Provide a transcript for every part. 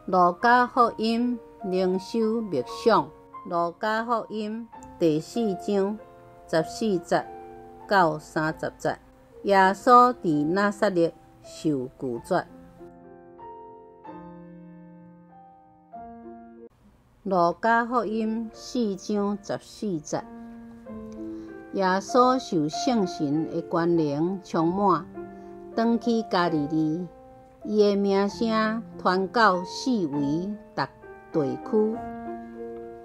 路加福音靈修默想，路加福音第四章十四節到三十節，耶穌佇拿撒勒受拒絕。路加福音四章十四節，耶穌受聖神的權能充滿，轉去加利利。伊的名聲傳到四圍逐地區。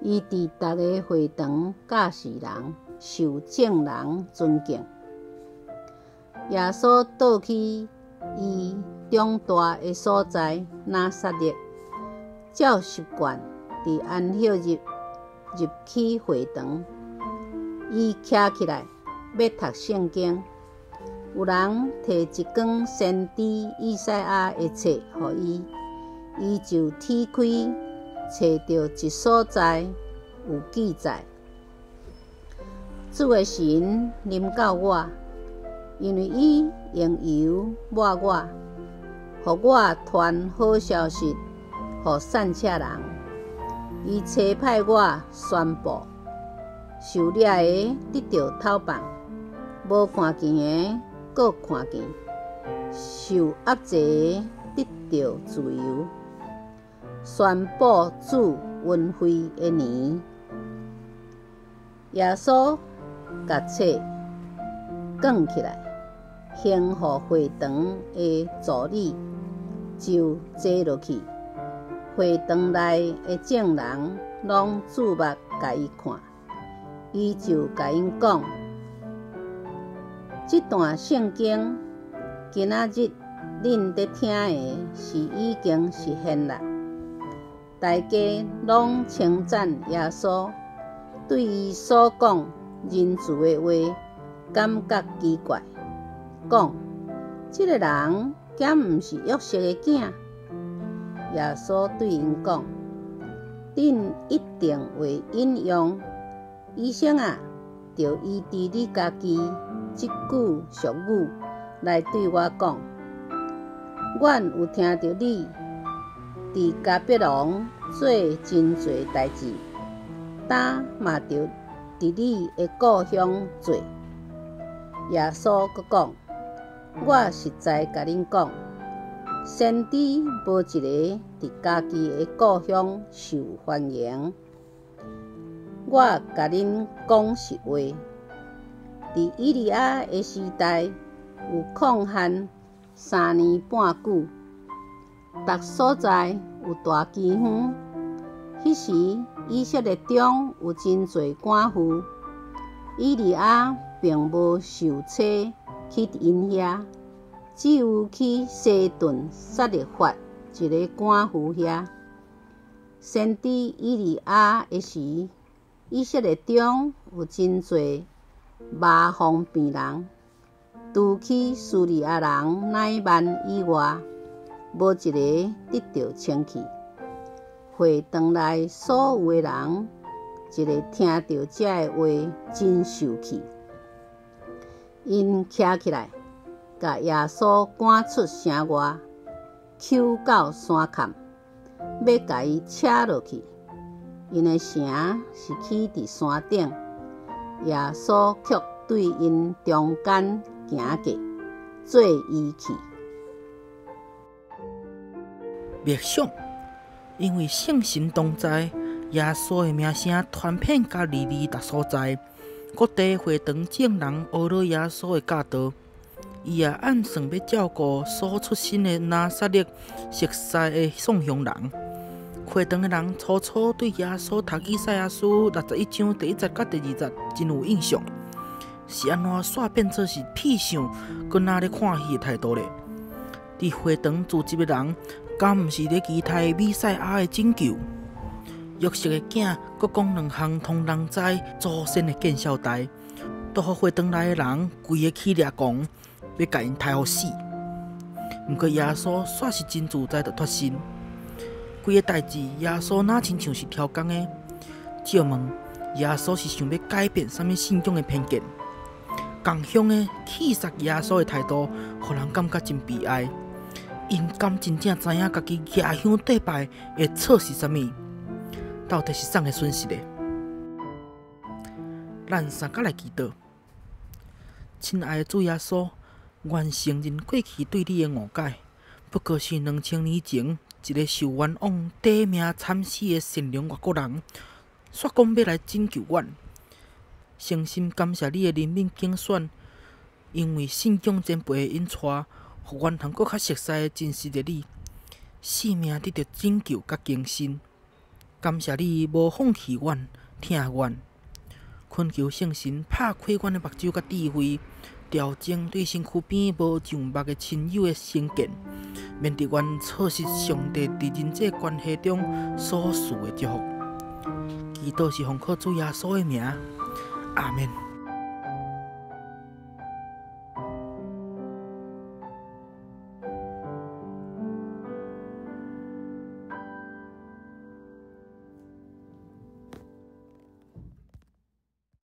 伊佇逐个會堂教示人，受眾人尊敬。耶穌倒去伊長大的所在拿撒勒，照習慣佇安息日入去會堂。伊徛起來欲讀聖經。有人提一卷先知以賽亞的冊予伊，伊就撕開，揣著一所在有記載：主的神臨到我，因為伊用油抹我，予我傳好消息予散赤人。伊差派我宣布，受掠的得著透放，無看見的閣看見，受壓制的得著自由，宣布主恩惠的年。耶穌共冊卷起來，還予會堂的助理，就坐落去。會堂內的眾人攏注目共伊看，伊就共𪜶講：這段聖經今仔日恁咧聽的是已經實現啦。大家攏稱讚耶穌，對伊所講仁慈的話感覺奇怪，講：這个人敢毋是約瑟的囝？耶穌對𪜶講：恁一定會引用醫生啊，著醫治你家己這句俗語來對我講。阮有聽著你佇迦百農做真濟代誌，今嘛著佇你的故鄉做。耶穌閣講：我實在共恁講，先知無一个佇家己的故鄉受歡迎。我共恁講實話，佇以利亞的時代，有曠旱三年半久，逐所在有大饑荒。彼時以色列中有真濟寡婦，以利亞並無受差去𪜶遐，只有去西頓撒勒法一个寡婦遐。先知以利亞的時，以色列中有真濟麻風病人，除去敘利亞人乃縵以外，無一个得著清氣。會堂內所有的人，一个聽著這个話，真受氣。𪜶徛起來，共耶穌趕出城外，搝到山崁，欲共伊車落去。𪜶的城是起佇山頂，耶穌卻對𪜶中間行過，做伊去。默想，因為聖神同在，耶穌的名聲傳遍加利利逐所在，各地會堂眾人學了耶穌的教導，伊也按算欲照顧所出身的拿撒勒熟似的喪鄉人。會堂的人初初對耶穌讀以賽亞書六十一章第一節佮第二節真有印象，是按怎煞變做是痞相，閣若咧看戲的態度咧？佇會堂聚集的人，敢毋是咧期待彌賽亞的拯救？約瑟的囝閣講兩項通人知祖先的見笑代，都予會堂內的人規个起掠狂，欲共𪜶刣予死。毋過耶穌煞是真自在就脫身。規个代誌，耶穌若親像是超工的。借問耶穌是想欲改變啥物信仰的偏見？仝鄉的棄殺耶穌的態度，予人感覺真悲哀。𪜶敢真正知影家己舉香綴拜會錯失啥物？到底是啥个損失咧？咱三甲來祈禱。親愛的主耶穌，阮承認過去對你的誤解，不過是2000年前一个受冤枉、短命慘死的善良外國人，煞講欲來拯救阮。誠心感謝你的憐憫揀選，因為信仰前輩的引帶，予阮通閣較熟似真實的你，生命得著拯救佮更新。感謝你無放棄阮，疼阮。懇求聖神拍開阮的目睭佮智慧，調整對身軀邊無上目的親友的成見，免得阮錯失上帝佇人際關係中所賜的祝福。祈禱是奉靠主耶穌的名，阿們。